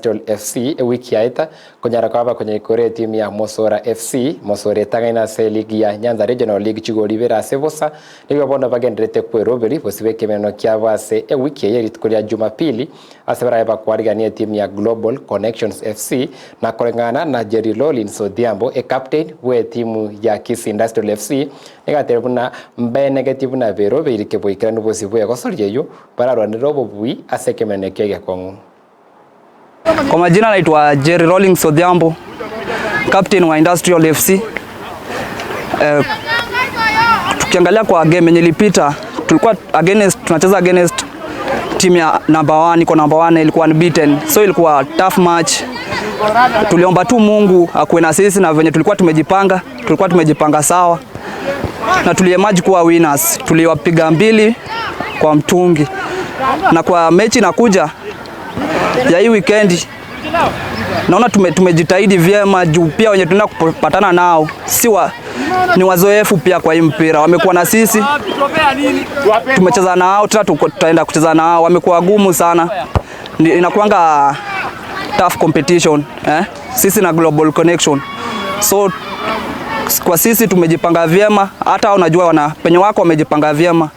Industrial FC ewiki yaeta konyara koba konyeikora etimu ya Mosora FC. Mosora etang'aine ase eligi ya Nyanza Regional League chigori ibere ase bosa. Nigo bono bagendererete kweroberi bosio bw'ekemeneno kiabo ase ewiki eye rituko ria Jumapili ase barabe bakwarigania etimu ya Global Connections FC na koreng'ana na Jerry Lawlins Odhiambo ecaptain bw'etimu ya Kisii Industrial FC nigo atebirie buna mbaenegetie buna berobeiri keboikeranu bosio bw'egosoria eyio bararwanere obobui ase ekemeneno ekio egekong'u. Kwa majina naitwa Jerry Rawlings Odhiambo, captain wa Industrial FC. Tukiangalia kwa game yenye ilipita, tulikuwa against, tunacheza against team ya number 1, iko number 1, ilikuwa unbeaten. So ilikuwa tough match. Tuliomba tu Mungu akuwe na sisi na venye tulikuwa tumejipanga sawa na tuliemerge kuwa winners. Tuliwapiga mbili kwa mtungi, na kwa mechi inakuja ya hii weekend naona tumejitahidi vyema juu pia wenye tunaenda kupatana nao si wa, ni wazoefu pia kwa hii mpira, wamekuwa na sisi, tumecheza nao tena tutaenda kucheza nao, wamekuwa gumu sana, inakuanga tough competition, eh? Sisi na Global Connection, so kwa sisi tumejipanga vyema, hata unajua wana penye wako wamejipanga vyema,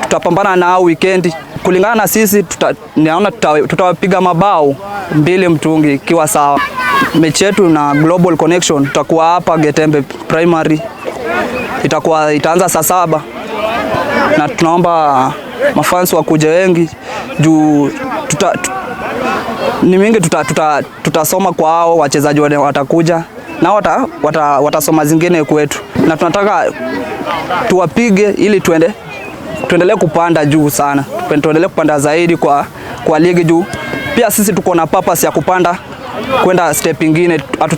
tutapambana nao weekend kulingana na sisi naona tutawapiga mabao mbili mtungi ikiwa sawa. Mechi yetu na Global Connection tutakuwa hapa Getembe Primary, itakuwa itaanza saa 7 na tunaomba mafans wakuje wengi juu ni mingi tutasoma kwa hao wachezaji watakuja na watasoma zingine kwetu, na tunataka tuwapige ili tuendelee kupanda juu sana, tuendelee kupanda zaidi kwa ligi juu pia sisi tuko na purpose ya kupanda kwenda step ingine.